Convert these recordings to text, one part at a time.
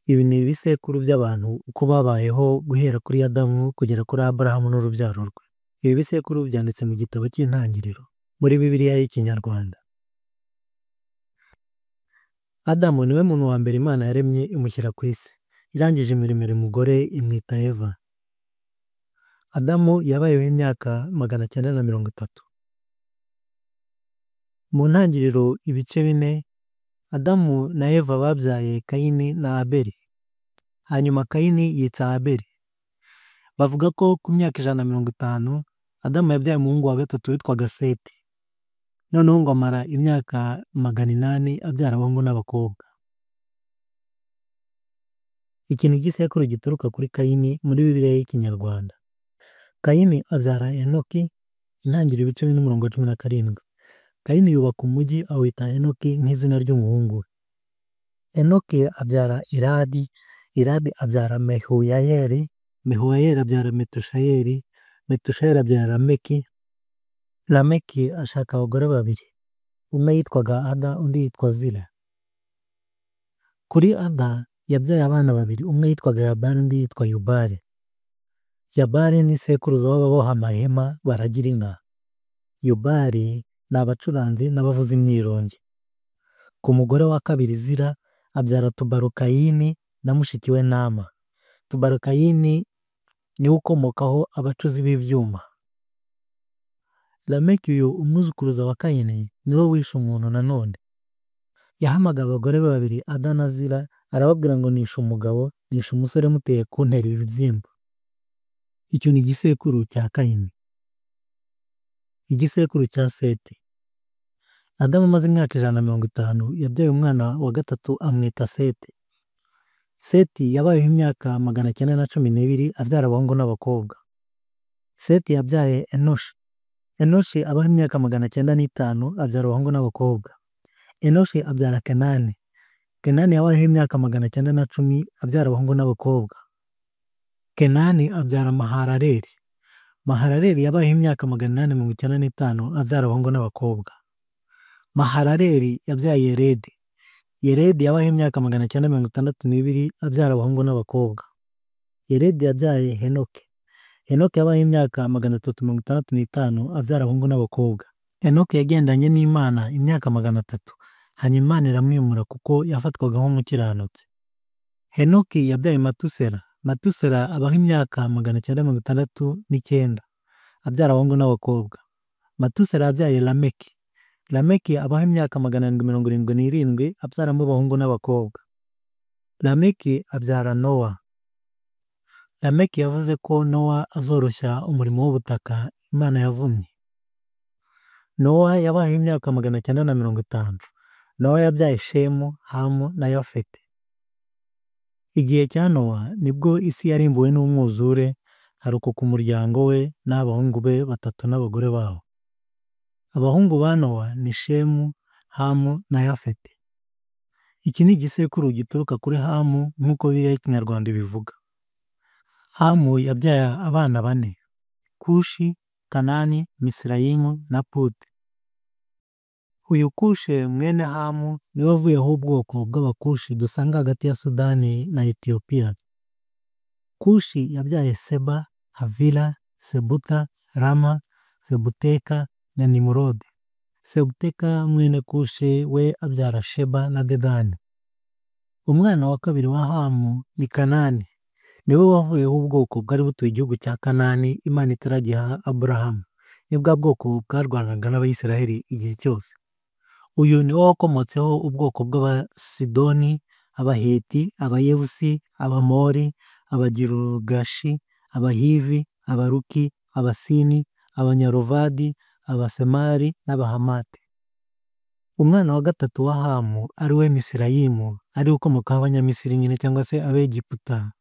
Ibi ni ibisekuru by'abantu uko babayeho guhera kuri Adamu kugera kuri Aburahamu n'urubyaro rwe. Ibi bisekuru byanditse mu gitabo cy'Intangiriro muri Bibiliya y'Ikinyarwanda. Adamu niwe muntu wa mbere Imana yaremye imushyira ku isi. Irangije imuremera umugore imwita Eva. Adamu yabayeho imyaka 930. Mu ntangiriro ibice 4, Adamu na Eva babyaye Kayini na Abeli. Hanyuma Kayini yica Abeli. Bavuga ko ku myaka 150 Adamu yabyaye umuhungu wa gatatu witwaga Seti. Noneho ngo amara imyaka 800 abyara abahungu n'abakobwa. Iki ni igisekuru gituruka kuri Kayini muri Bibiliya y'Ikinyarwanda. Kayini abyara Enoki, Intangiriro ibice 4 umurongo wa 17. Kayini yubaka umujyi awita Enoki nk'izina ry'umuhungu we. Enoki abyara Iradi, Iradi abyara Mehuyayeli, Mehuyayeli abyara Metushayeli, Metushayeli abyara Lameki. Lameki ashaka abagore babiri, umwe yitwaga Ada undi yitwa Zila. Kuri Ada yabyaye abana babiri, umwe yitwaga Yabali undi yitwa Yubali. Yabali ni sekuruza w'ababoha amahema baragira inka. Yubali ni abacuranzi n'abavuza imyirongi. Ku mugore wa kabiri Zila abyara Tubalukayini na mushiki we Nama. Tubalukayini niwe ukomokaho abacuzi b'ibyuma. Lameki uyu umwuzukuruza wa Kayini niwe wishe umuntu nanone. Yahamagaye abagore be babiri Ada na Zila arababwira ngo nishe umugabo, nishe umusore muteye kuntera ibibyimba. Icyo ni igisekuru cya Kayini. Igisekuru cya Seti. Adamu amaze imyaka 150 yabyaye umwana wa gatatu amwita Seti. Seti yabayeho imyaka 912 abyara abahungu n'abakobwa. Seti yabyaye Enoshi. Enoshi abaho imyaka 905 abyara abahungu n'abakobwa. Enoshi abyara Kenani. Kenani yabayeho imyaka 910 abyara abahungu n'abakobwa. Kenani abyara Mahalaleli. Mahalaleli yabayeho imyaka 895 abyara abahungu n'abakobwa. Mahalaleli yabyaye Yeredi. Yeredi yabayeho imyaka 962 abyara abahungu n'abakobwa. Yeredi yabyaye Henoki. Henoki yabayeho imyaka 365 abyara abahungu n'abakobwa. Henoki yagendanye n'Imana imyaka 300, hanyuma Imana iramwimura kuko yafatwaga nk'umukiranutsi. Henoki yabyaye Matusela. Matusela abaho imyaka 969 abyara abahungu n'abakobwa. Matusela yabyaye Lameki. Lameki abaho imyaka 777 abyaramo abahungu n'abakobwa. Lameki abyara Nowa. Lameki yavuze ko Nowa azoroshya umurimo w'ubutaka Imana yavumye. Nowa yabayeho imyaka 950. Nowa yabyaye Shemu, Hamu na Yafeti. Igihe cya Nowa nibwo isi yarimbuwe n'umwuzure, harokoka umuryango we n'abahungu be batatu n'abagore babo. Abahungu ba Nowa ni Shemu, Hamu na Yafeti. Iki ni igisekuru gituruka kuri Hamu nk'uko Bibiliya y'Ikinyarwanda ibivuga. Hamu yabyaye abana bane: Kushi, Kanani, Misirayimu na Puti. Uyu Kushe mwene Hamu niwe wavuyeho ubwoko bw'Abakushi dusanga hagati ya Sudani na Etiyopiya. Kushi yabyaye Seba, Havila, Sebuta, Rama, Sebuteka na Nimurodi. Sebuteka mwene Kushe we abyara Sheba na Dedani. Umwana wa kabiri wa Hamu ni Kanani. Niwe wavuyeho ubwoko bwari butuye igihugu cya Kanani Imana itaragiha Aburahamu. Ni bwa bwoko bwarwanaga n'Abayisiraheli igihe cyose. Uyu niwe wakomotseho ubwoko bw'Abasidoni, Abaheti, Abayebusi, Abamori, Abagirugashi, Abahivi, Abaruki, Abasini, Abanyarovadi, Abasemari n'Abahamati. Umwana wa gatatu wa Hamu ari we Misirayimu, ari ukomokaho Abanyamisiri nyine cyangwa se Abegiputa.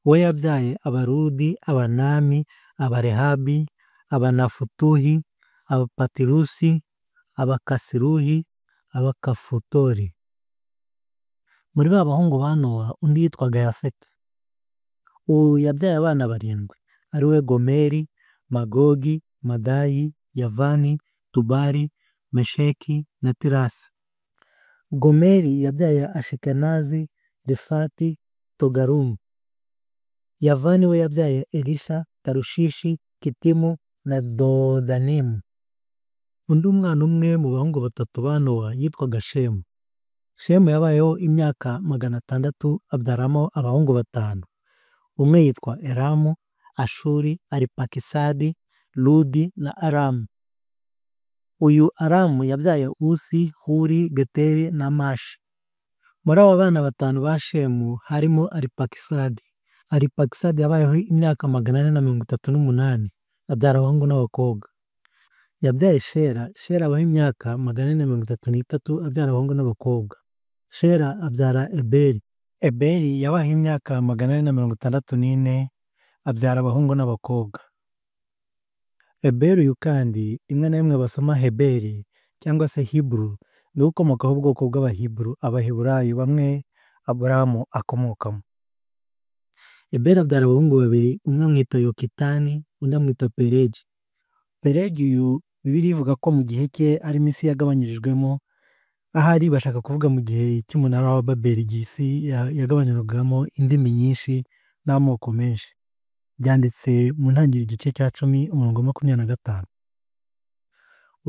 We yabyaye Abarudi, Abanami, Abarehabi, Abanafutuhi, Abapatirusi, Abakasiruhi, Abakafutori. Muri ba bahungu ba Nowa undi yitwaga Yafeti. Ubu yabyaye abana barindwi ari we Gomeri, Magogi, Madayi, Yavani, Tubali, Mesheki na Tirasi. Gomeri yabyaye Ashikenazi, Rifati, Togaruma. Yavani we yabyaye Elisha, Tarushishi, Kitimu na Dodanimu. Undi mwana umwe mu bahungu batatu ba Nowa yitwaga Shemu. Shemu yabayeho imyaka 600 abyaramo abahungu batanu. Umwe yitwa Elamu, Ashuri, Aripakisadi, Ludi na Aramu. Uyu Aramu yabyaye Usi, Huri, Geteri na Mashi. Muri abo bana batanu ba Shemu harimo Aripakisadi. Aripakisadi yabayeho imyaka 438 abyara abahungu n'abakobwa. Yabyaye Shera, Shera abaho imyaka 433 abyara abahungu n'abakobwa. Shera abyara Eberi. Eberi yabayeho imyaka 464 abyara abahungu n'abakobwa. Eberi uyu kandi rimwe na rimwe basoma Heberi cyangwa se Hebrew, niwe ukomokaho ubwoko bw'Abahiburu, Abaheburayo bamwe Aburahamu akomokamo. Eberi abyara abahungu babiri, umwe amwita Yokitani, undi amwita Pelegi. Pelegi uyu Bibiliya ivuga ko mu gihe cye arimo isi yagabanyirijwemo, ahari bashaka kuvuga mu gihe cy'umunara wa Babeli, igihe isi yagabanyirizwamo indimi nyinshi n'amoko menshi. Byanditse mu ntangiriro igice cya 10 umurongo wa 25.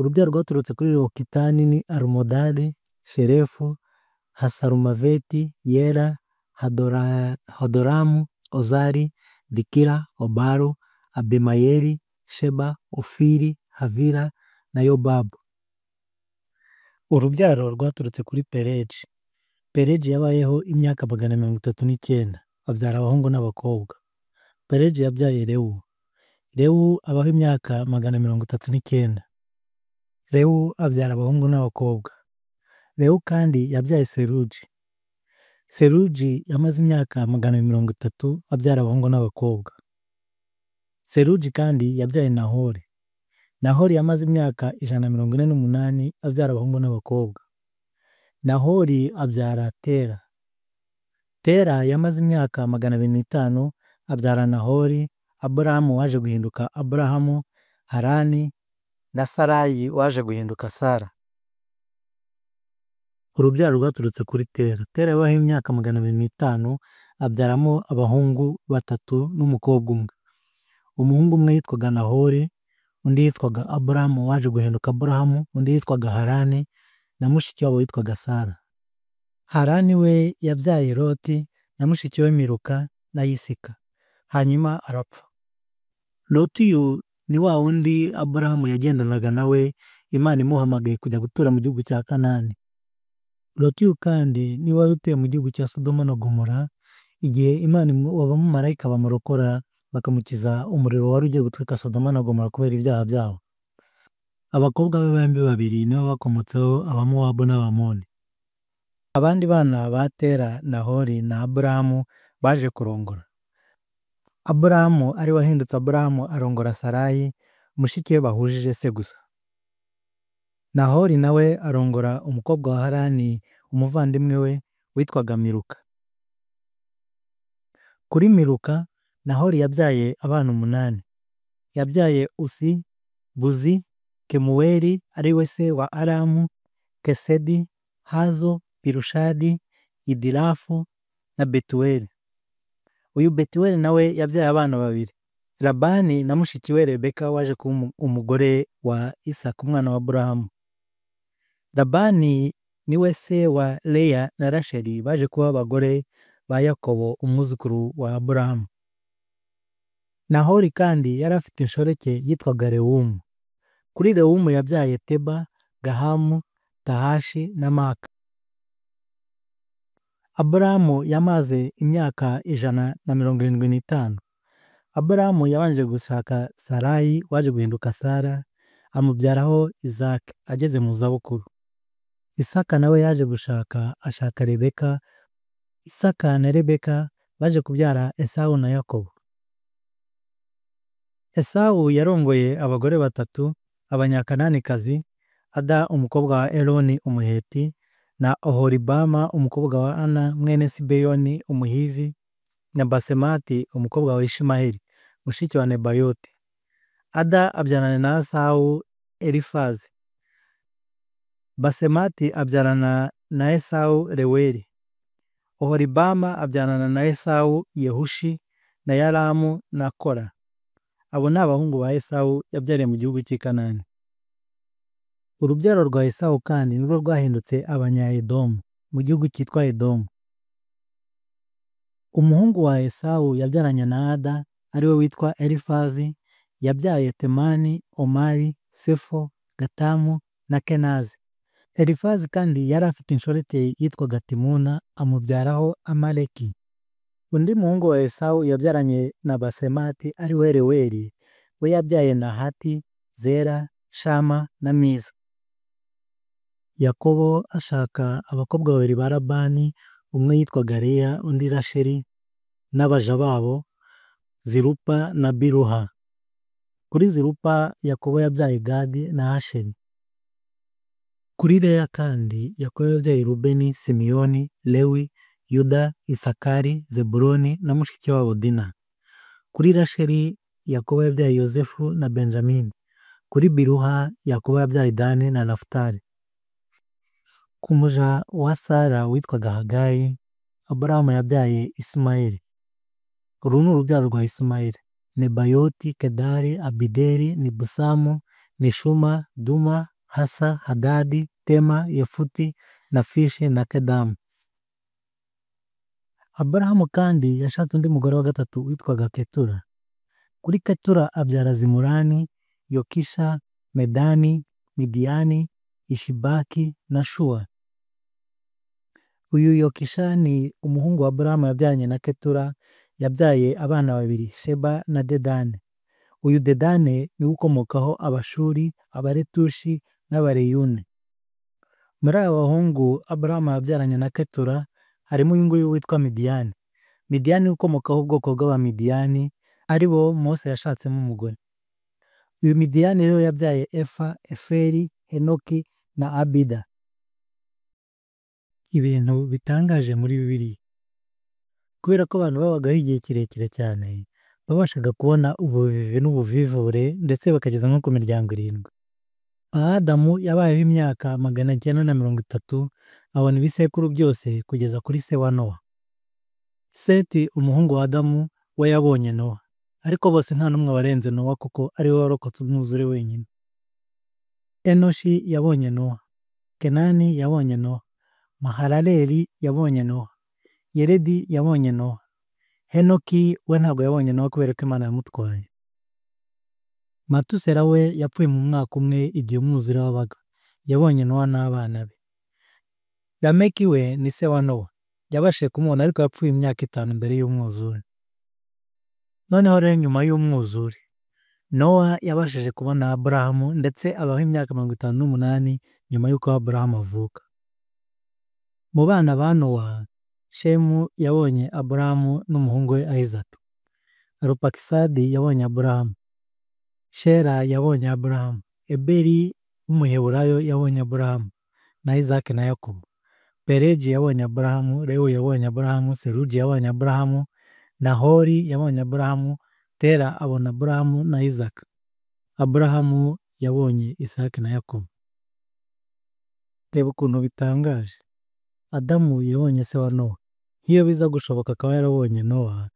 Urubyaro rwaturutse kuri Yokitani ni Alumodadi, Shelefu, Hasarumaveti, Yera, Hadoramu, Ozari, Dikira, Obaru, Abimayeli, Sheba, Ofiri, Havila na Yobabu. Urubyaro rwaturutse kuri Pelegi. Pelegi yabayeho imyaka 139 abyara abahungu n'abakobwa. Pelegi yabyaye Rewu. Rewu abaho imyaka 139. Rewu abyara abahungu n'abakobwa. Rewu kandi yabyaye Serugi. Serugi yamaze imyaka 130 abyara abahungu n'abakobwa. Serugi kandi yabyaye Nahori. Nahori yamaze imyaka 148 abyara abahungu n'abakobwa. Nahori abyara Tera. Tera yamaze imyaka 205 abyara Nahori, Aburahamu waje guhinduka Aburahamu, Harani na Sarayi waje guhinduka Sara. Urubyaro rwaturutse kuri Tera. Tera yabayeho imyaka 205 abyaramo abahungu batatu n'umukobwa umwe. Umuhungu umwe yitwaga Nahori, undi yitwaga Aburahamu waje guhinduka Aburahamu, undi yitwaga Harani na mushiki wabo witwaga Sara. Harani we yabyaye Loti na mushiki we Miluka na Yisika, hanyuma arapfa. Loti uyu ni wa wundi Aburahamu yagendanaga nawe Imana imuhamagaye kujya gutura mu gihugu cya Kanani. Loti uyu kandi ni wari utuye mu gihugu cya Sodoma na Gomora, igihe Imana abamarayika bamurokora bakamukiza umuriro wari ugiye gutwika Sodoma na Gomora kubera ibyaha byabo. Abakobwa be bombi babiri nibo bakomotseho Abamowabu n'Abamoni. Abandi bana ba Tera, Nahori na Aburahamu baje kurongora. Aburahamu ari wahindutse Aburahamu arongora Sarayi, mushiki we bahujije se gusa. Nahori nawe arongora umukobwa wa Harani, umuvandimwe we witwaga Miluka. Kuri Miluka, Nahori yabyaye abana 8. Yabyaye Usi, Buzi, Kemuweli ari we se wa Aramu, Kesedi, Hazo, Pirushadi, Idilafu na Betuweli. Uyu Betuweli nawe yabyaye abana babiri, Labani na mushiki we Rebeka waje kuba umugore wa Isaka umwana wa Aburahamu. Labani niwe se wa Leya na Rasheli baje kuba abagore ba Yakobo umwuzukuru wa Aburahamu. Nahori kandi yari afite inshoreke yitwaga Rewumu. Kuri Rewumu yabyaye Teba, Gahamu, Tahashi na Maka. Aburahamu yamaze imyaka 175. Aburahamu yabanje gushaka Sarayi waje guhinduka Sara, amubyaraho Isaka ageze mu zabukuru. Isaka nawe yaje gushaka ashaka Rebeka. Isaka na Rebeka baje kubyara Esawu na Yakobo. Esawu yarongoye abagore batatu, Abanyakananikazi, Ada umukobwa wa Eloni Umuheti, na Oholibama umukobwa wa Ana mwene Sibeyoni Umuhivi, na Basemati umukobwa wa Ishimaheli mushiki wa Nebayoti. Ada abyarana na Esawu Elifazi. Basemati abyarana na Esawu Reweli. Oholibama abyarana na Esawu Yehushi na Yalamu na Kora. Abo ni abahungu ba Esawu yabyariye mu gihugu cy'i Kanani. Urubyaro rwa Esawu kandi nirwo rwahindutse Abanyaedomu mu gihugu cyitwa Edomu. Umuhungu wa Esawu yabyaranye na Ada ariwe witwa Elifazi, yabyaye Temani, Omari, Sefo, Gatamu na Kenazi. Elifazi kandi yari afite inshoreke yitwaga Timuna amubyaraho Amaleki. Undi muhungu wa Esawu yabyaranye na Basemati ari we Reweli, we yabyaye Nahati, Zera, Shama na Miza. Yakobo ashaka abakobwa babiri ba Labani, umwe yitwaga Leya undi Rasheli n'abaja babo Zilupa na Biluha. Kuri Zilupa Yakobo yabyaye Gadi na Asheri. Kuri Leya kandi Yakobo yabyaye Rubeni, Simiyoni, Lewi, Yuda, Isakari, Zebuloni na mushiki wabo Dina. Kuri Rasheli Yakobo yabyaye Yozefu na Benjamini. Kuri Biluha Yakobo yabyaye Dani na Nafutali. Ku muja wa Sara witwaga Hagayi, Aburahamu yabyaye Isimayeli. Uru ni urubyaro rwa Isimayeli: Nebayoti, Kedari, Abideli, Nibusamu, Mishuma, Duma, Hasa, Hadadi, Tema, Yefuti, Nafishi na Kedamu. Aburahamu kandi yashatse undi mugore wa gatatu witwaga Ketura. Kuri Ketura abyara Zimurani, Yokisha, Medani, Midiyani, Ishibaki na Shuwa. Uyu Yokisha ni umuhungu wa Aburahamu yabyaranye na Ketura, yabyaye abana babiri, Sheba na Dedani. Uyu Dedani niwe ukomokaho Abashuri, Abaretushi n'Abareyuni. Muri aba bahungu Aburahamu yabyaranye na Ketura harimo uyu nguyu witwa Midiyani. Midiyani niwe ukomokaho ubwoko bw'Abamidiyani, ari bo Mose yashatsemo umugore. Uyu Midiyani rero yabyaye Efa, Eferi, Henoki na Abida. Ibintu bitangaje muri Bibiliya. Kubera ko abantu babagaho igihe kirekire cyane, babashaga kubona ubuvivi n'ubuvivure ndetse bakageza nko ku miryango irindwi. Adamu yabayeho imyaka 930, abona ibisekuru byose kugeza kuri se wa Nowa. Seti umuhungu wa Adamu we yabonye Nowa, ariko bose nta n'umwe warenze Nowa kuko ari we warokotse umwuzure wenyine. Enoshi yabonye Nowa, Kenani yabonye Nowa, Mahalaleli yabonye Nowa, Yeredi yabonye Nowa. Henoki we ntabwo yabonye Nowa kubera ko Imana yamutwaye. Matusera we yapfuye mu mwaka umwe igihe umwuzure wabaga, yabonye Nowa n'abana be. Lameki we ni se wa Nowa, yabashije kumubona ariko yapfuye imyaka 5 mbere y'umwuzure. Noneho rero nyuma y'umwuzure, Nowa yabashije kubona Aburahamu ndetse abaho imyaka 58 nyuma y'uko Aburahamu avuka. Mu bana ba Nowa, Shemu yabonye Aburahamu n'umuhungu we Isaka. Arupakisadi yabonye Aburahamu. Shera yabonye Aburahamu. Eberi w'Umuheburayo yabonye Aburahamu na Isaka na Yakobo. Pereji yabonye Aburahamu, Rewu yabonye Aburahamu, Serugi yabonye Aburahamu, Nahori yabonye Aburahamu, Tera abona Aburahamu na Isaka. Aburahamu yabonye Isaka na Yakobo. Reba ukuntu bitangaje. Adamu yabonye se wa Nowa. Iyo biza gushoboka akaba yarabonye Nowa,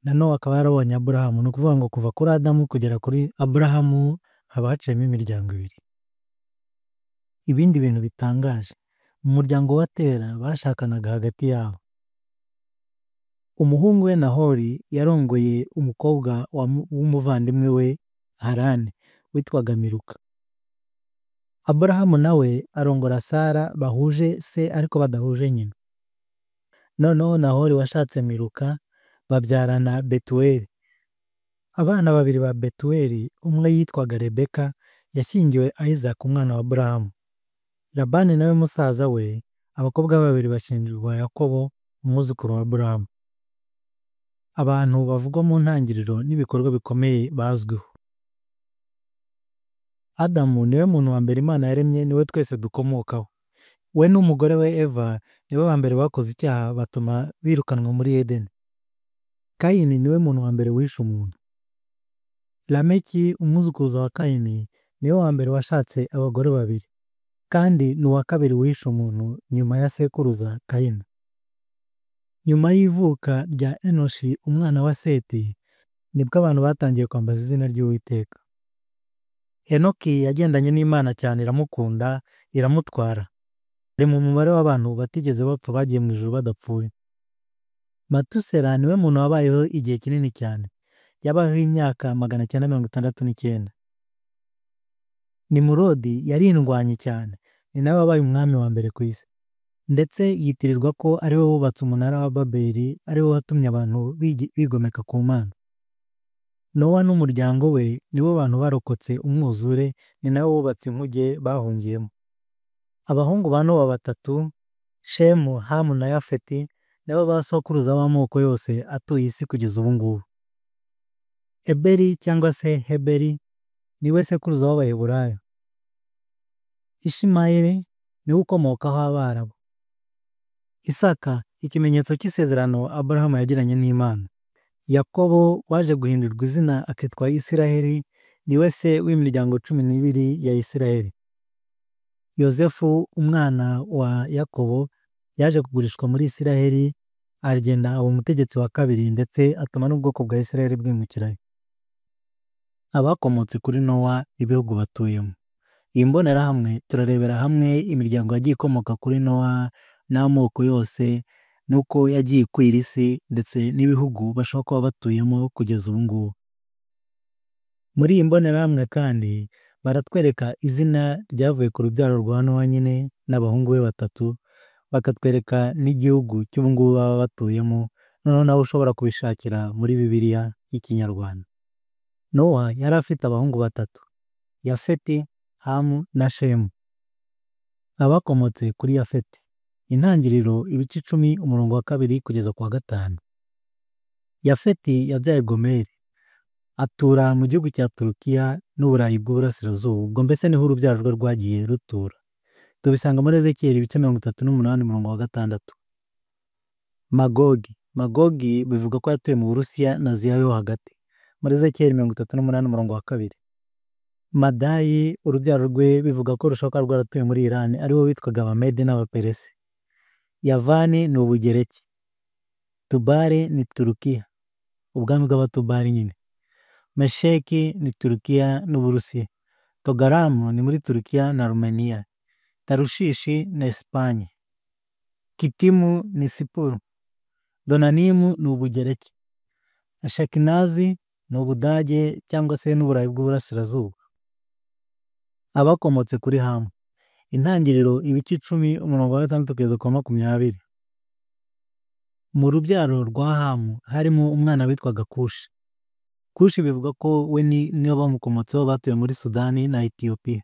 na Nowa akaba yarabonye Aburahamu. Ni ukuvuga ngo kuva kuri Adamu kugera kuri Aburahamu haba haciyemo imiryango ibiri. Ibindi bintu bitangaje, mu muryango wa Tera bashakanaga hagati yabo. Umuhungu we Nahori yarongoye umukobwa w'umuvandimwe we Harani witwaga Miluka. Aburahamu nawe arongora Sara bahuje se ariko badahuje nyina. Noneho Nahori washatse Miluka babyarana Betuweli. Abana babiri ba Betuweli, umwe yitwaga Rebeka yashyingiwe Isaka umwana wa Aburahamu. Labani nawe musaza we, abakobwa babiri bashyingirwa Yakobo umwuzukuru wa Aburahamu. Abantu bavugwa mu ntangiriro n'ibikorwa bikomeye bazwiho. Adamu niwe muntu wa mbere Imana yaremye, niwe twese dukomokaho. We n'umugore we Eva nibo ba mbere bakoze icyaha batuma birukanwa muri Edeni. Kayini niwe muntu wa mbere wishe umuntu. Lameki umwuzukuruza wa Kayini niwe wa mbere washatse abagore babiri, kandi ni uwa kabiri wishe umuntu nyuma ya sekuruza Kayini. Nyuma y'ivuka rya Enoshi umwana wa Seti, nibwo abantu batangiye kwambaza izina ry'Uwiteka. Henoki yagendanye n'Imana cyane iramukunda, iramutwara. Ari mu mubare w'abantu batigeze bapfa bagiye mu ijuru badapfuye. Matusera niwe muntu wabayeho igihe kinini cyane. Yabayeho imyaka 969. Nimurodi yari indwanyi cyane, ni nawe wabaye umwami wa mbere ku isi. Ndetse yitirirwa ko ari we wubatse umunara wa Babeli, ari we watumye abantu bigomeka ku Mana. Nowa n'umuryango we nibo bantu barokotse umwuzure, ni nawe wubatse inkuge bahungiyemo. Abahungu ba Nowa batatu, Shemu, Hamu na Yafeti, nibo ba sokuruza b'amoko yose atuye isi kugeza ubu ngubu. Eberi cyangwa se Heberi niwe sekuruza w'Abaheburayo. Ishimayeli niwe ukomokaho Abarabu. Isaka ikimenyetso cy'isezerano Aburahamu yagiranye n'Imana. Yakobo waje guhindurirwa izina akitwa Isiraheli niwe se w'imiryango 12 ya Isiraheli. Yozefu umwana wa Yakobo yaje kugurishwa muri Isiraheli, aragenda aba umutegetsi wa kabiri ndetse atuma n'ubwoko bwa Isiraheli bwimukirayo. Abakomotse kuri Nowa n'ibihugu batuyemo. Iyi mbonerahamwe turarebera hamwe imiryango yagiye ikomoka kuri Nowa n'amoko yose n'uko yagiye ikwira isi ndetse n'ibihugu bashobora kuba batuyemo kugeza ubu ngubu. Muri iyi mbonerahamwe kandi baratwereka izina ryavuye ku rubyaro rwa Nowa nyine n'abahungu be batatu, bakatwereka n'igihugu cy'ubu ngubu baba batuyemo, noneho nawe ushobora kubishakira muri Bibiliya y'Ikinyarwanda. Nowa yari afite abahungu batatu, Yafeti, Hamu na Shemu. Abakomotse kuri Yafeti. Intangiriro ibice 10 umurongo wa 2 kugeza ku wa 5. Yafeti yabyaye Gomeri, atura mu gihugu cya Turukiya n'Uburayi bw'Uburasirazuba, ubwo mbese niho urubyaro rwe rwagiye rutura. Tubisanga muri Ezekiyeli ibice 38 umurongo wa 6. Magogi. Magogi bivuga ko yatuye mu Burusiya na Aziya yo hagati. Muri Ezekiyeli 38 umurongo wa 2. Madayi urubyaro rwe bivuga ko rushoboka rwaratuye muri Irani, aribo bitwaga Abamede n'Abaperesi. Yavani ni Ubugereki. Tubali ni Turukiya, ubwami bw'Abatubali nyine. Mesheki ni Turukiya n'Uburusiya. Togaramu ni muri Turukiya na Rumeniya. Tarushishi ni Espanye. Kitimu ni Sipuru. Donanimu ni Ubugereki. Ashakinazi ni Ubudage cyangwa se n'Uburayi bw'Uburasirazuba. Abakomotse kuri Hamu. Intangiriro ibice 10 umurongo wa 6 kugeza ku wa 20. Mu rubyaro rwa Hamu harimo umwana witwaga Kushi. Kushi bivuga ko we niyo bamukomotseho batuye muri Sudani na Etiyopiya.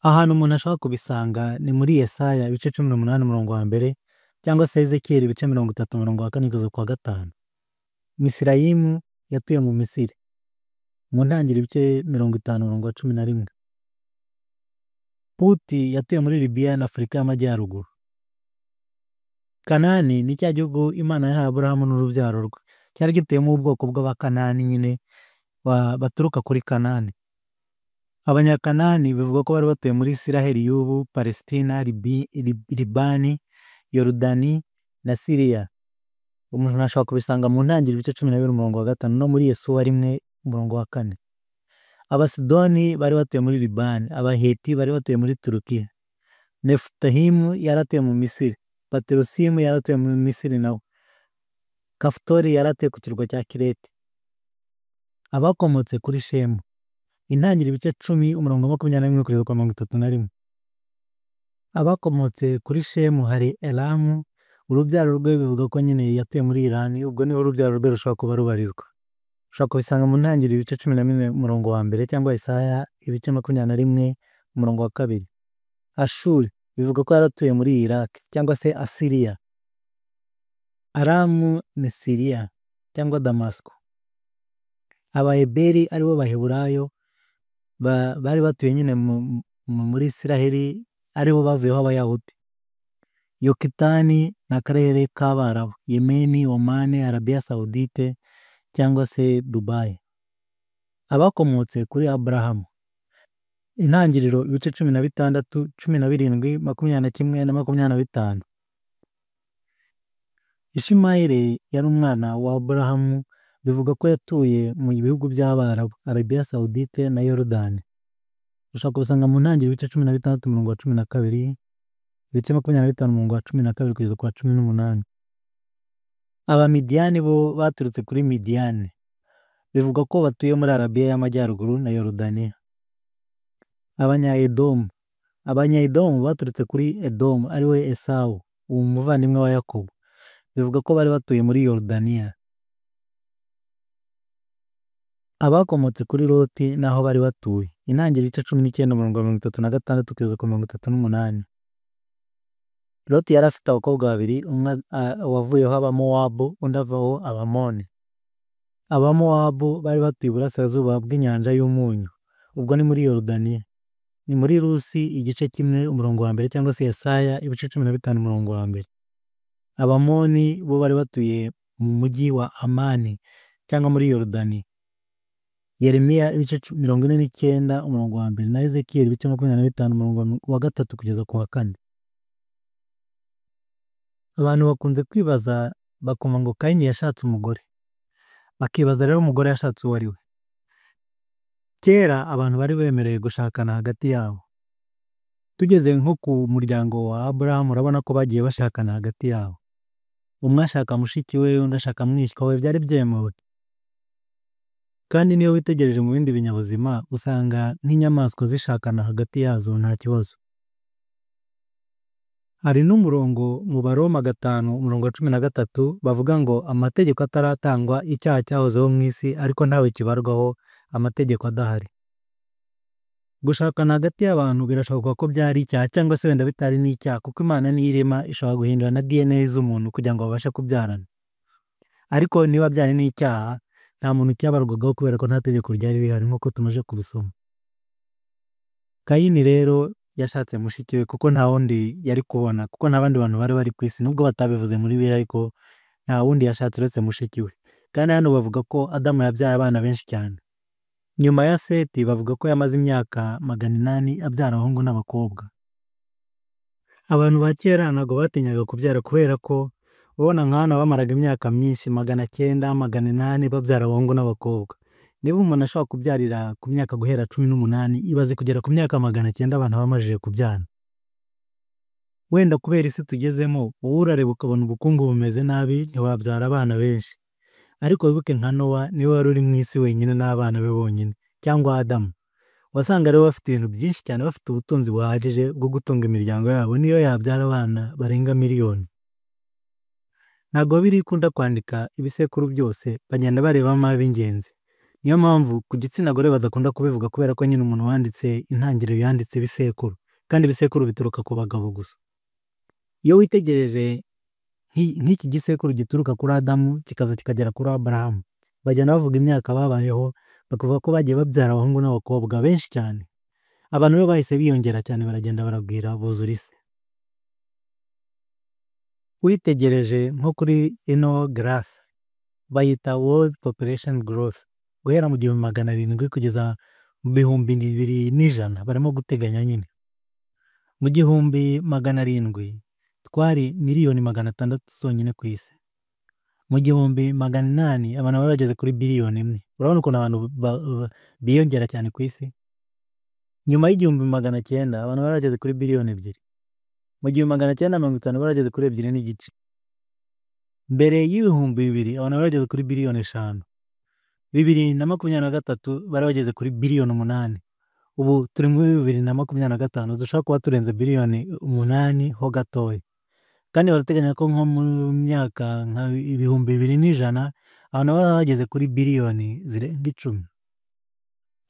Ahantu umuntu ashobora kubisanga ni muri Yesaya ibice 18 umurongo wa 1 cyangwa se Ezekiyeli ibice 30 umurongo wa 4 kugeza ku wa 5. Misirayimu yatuye mu Misiri. Mu ntangiriro ibice 50 umurongo wa 11. Puti yatuye muri Libiya na Afurika y'Amajyaruguru. Kanani ni cya gihugu Imana yahaye Aburahamu n'urubyaro rwe. Cyari gituyemo ubwoko bw'Abakanani nyine baturuka kuri Kanani. Abanyakanani bivuga ko bari batuye muri Isiraheli y'ubu, Palestina, Libani, Yorodani na Siriya. Umuntu ashobora kubisanga mu ntangiriro ibice 12 umurongo wa 5 no muri Yesuwa 1 umurongo wa 4. Abasidoni bari batuye muri Libani, Abaheti bari batuye muri Turukiya. Nefutahimu yaratuye mu Misiri, Paterosimu yaratuye mu Misiri nawe. Kafutori yaratuye ku kirwa cya Kirete. Abakomotse kuri Shemu. Intangiriro ibice 10 umurongo wa 21 kugeza ku wa 31. Abakomotse kuri Shemu hari Elamu, urubyaro rwe bivuga ko nyine yatuye muri Irani, ubwo niho urubyaro rwe rushobora kuba rubarizwa. Ushobora kubisanga mu ntangiriro ibice 14 umurongo wa 1 cyangwa Isaya ibice 21 umurongo wa 2. Ashuri bivuga ko yaratuye muri Iraq cyangwa se Asiriya. Aramu ni Siriya cyangwa Damasiko. Abaheberi aribo Baheburayo bari batuye nyine muri Isiraheli, aribo bavuyeho Abayahudi. Yokitani ni akarere k'Abarabu, Yemeni, Omani, Arabiya Saudite cyangwa se Dubai. Abakomotse kuri Aburahamu. Intangiriro ibice 16, 17, 21 na 25. Ishimayeli yari umwana wa Aburahamu, bivuga ko yatuye mu bihugu by'Abarabu, Arabiya Sawudite na Yorodani. Ushobora kubisanga mu Ntangiriro ibice 16 umurongo wa 12, ibice 25 umurongo wa 12 kugeza ku wa 18. Abamidiyani bo baturutse kuri Midiyani, bivugwa ko batuye muri Arabiya y'Amajyaruguru na Yorodaniya. Abanyaedomu, Abanyaedomu baturutse kuri Edomu ariwe Esawu, uwo muvandimwe wa Yakobo, bivugwa ko bari batuye muri Yorodaniya. Abakomotse kuri Loti n'aho bari batuye. Intangiriro ibice 19 umurongo wa 36 kugeza ku 38. Loti yari afite abakobwa babiri, umwe wavuyeho Abamowabu, undi avaho Abamoni. Abamowabu bari batuye iburasirazuba bw'inyanja y'umunyu, ubwo ni muri Yorodaniya. Ni muri Rusi igice 1 umurongo wa 1 cyangwa se Yesaya ibice 15 umurongo wa 1. Abamoni bo bari batuye mu mujyi wa Amani cyangwa muri Yorodani. Yeremiya ibice 49 umurongo wa 1 na Ezekiyeli ibice 25 umurongo wa 3 kugeza ku wa 4. Abantu bakunze kwibaza bakumva ngo Kayini yashatse umugore, bakibaza rero umugore yashatse uwo ari we. Kera abantu bari bemerewe gushakana hagati yabo. Tugeze nko ku muryango wa Aburahamu urabona ko bagiye bashakana hagati yabo. Umwe ashaka mushiki we, undi ashaka mwishywa we, byari byemewe. Kandi niyo witegereje mu bindi binyabuzima usanga nk'inyamaswa zishakana hagati yazo nta kibazo. Hari n'umurongo mu Baroma 5 umurongo wa 13 bavuga ngo amategeko ataratangwa icyaha cyahozeho mu isi ariko ntawe kibarwaho amategeko adahari. Gushakana hagati y'abantu birashoboka ko byari icyaha cyangwa se wenda bitari n'icyaha, kuko Imana niyo irema ishobora guhindura na DNA z'umuntu kugira ngo babashe kubyarana. Ariko niba byari n'icyaha nta muntu cyabarwagaho kubera ko nta tegeko ryari rihari nk'uko tumaze kubisoma. Kayini rero yashatse mushiki we kuko nta wundi yari kubona, kuko nta bandi bantu bari bari ku isi, nubwo batabivuze muri Bibiliya ariko nta wundi yashatse uretse mushiki we. Kandi hano bavuga ko Adamu yabyaye abana benshi cyane. Nyuma ya Seti bavuga ko yamaze imyaka 800 abyara abahungu n'abakobwa. Abantu ba kera ntabwo batinyaga kubyara kubera ko ubona nka hano bamaraga imyaka myinshi 900, 800 babyara abahungu n'abakobwa. Niba umuntu ashobora kubyarira ku myaka guhera 18, ibaze kugera ku myaka 900 abantu bamajije kubyara. Wenda kubera isi tugezemo, wowe urareba ukabona ubukungu bumeze nabi ntiwabyara abana benshi. Ariko wibuke nka Nowa niwe wari uri mu isi wenyine n'abana be bonyine, cyangwa Adamu. Wasanga rero bafite ibintu byinshi cyane, bafite ubutunzi buhagije bwo gutunga imiryango yabo, niyo yabyara abana barenga miliyoni. Ntabwo Bibiliya ikunda kwandika ibisekuru byose, bagenda barebamo ab'ingenzi. Niyo mpamvu ku gitsina gore badakunda kubivuga kubera ko nyine umuntu wanditse intangiriro yanditse ibisekuru, kandi ibisekuru bituruka ku bagabo gusa. Iyo witegereje nk'iki gisekuru gituruka kuri Adamu kikaza kikagera kuri Aburahamu, bagenda bavuga imyaka babayeho, bakavuga ko bagiye babyara abahungu n'abakobwa benshi cyane. Abantu rero bahise biyongera cyane baragenda baragwira buzura isi. Witegereje nko kuri ino graph bayita World Population Growth, guhera mu 1700 kugeza mu 2100 barimo guteganya nyine. Mu 1700 twari miliyoni 600 zonyine ku isi. Mu 1800 abantu bari bageze kuri biliyoni 1. Urabona ukuntu abantu biyongera cyane ku isi. Nyuma y'1900 abantu bari bageze kuri biliyoni 2. Mu 1950 bari bageze kuri 2.5. Mbere y'2000 abantu bari bageze kuri biliyoni 5. 2023 bari bageze kuri biliyoni 8. Ubu turi muri 2025 dushobora kuba turenze biliyoni 8 ho gatoya. Kandi barateganya ko nko mu myaka nka 2100 abantu baba bageze kuri biliyoni zirenga 10.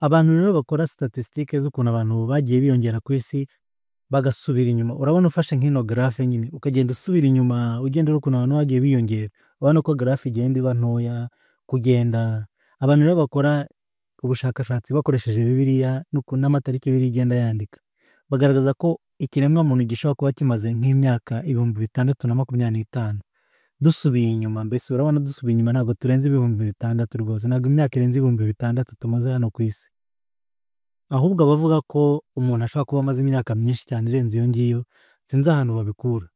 Abantu rero bakora statisitike z'ukuntu abantu bagiye biyongera ku isi bagasubira inyuma. Urabona ufashe nk'ino graph nyine ukagenda usubira inyuma ugenda ureba ukuntu abantu bagiye biyongera, urabona ko graph igenda iba ntoya kugenda. Abantu rero bakora ubushakashatsi bakoresheje Bibiliya n'amatariki Bibiliya igenda yandika, bagaragaza ko ikiremwamuntu gishobora kuba kimaze nk'imyaka 6025. Dusubiye inyuma, mbese urabona dusubiye inyuma ntabwo turenze 6000 rwose, ntabwo imyaka irenze 6000 tumaze hano ku isi. Ahubwo abavuga ko umuntu ashobora kuba amaze imyaka myinshi cyane irenze iyo ngiyo, sinzi ahantu babikura.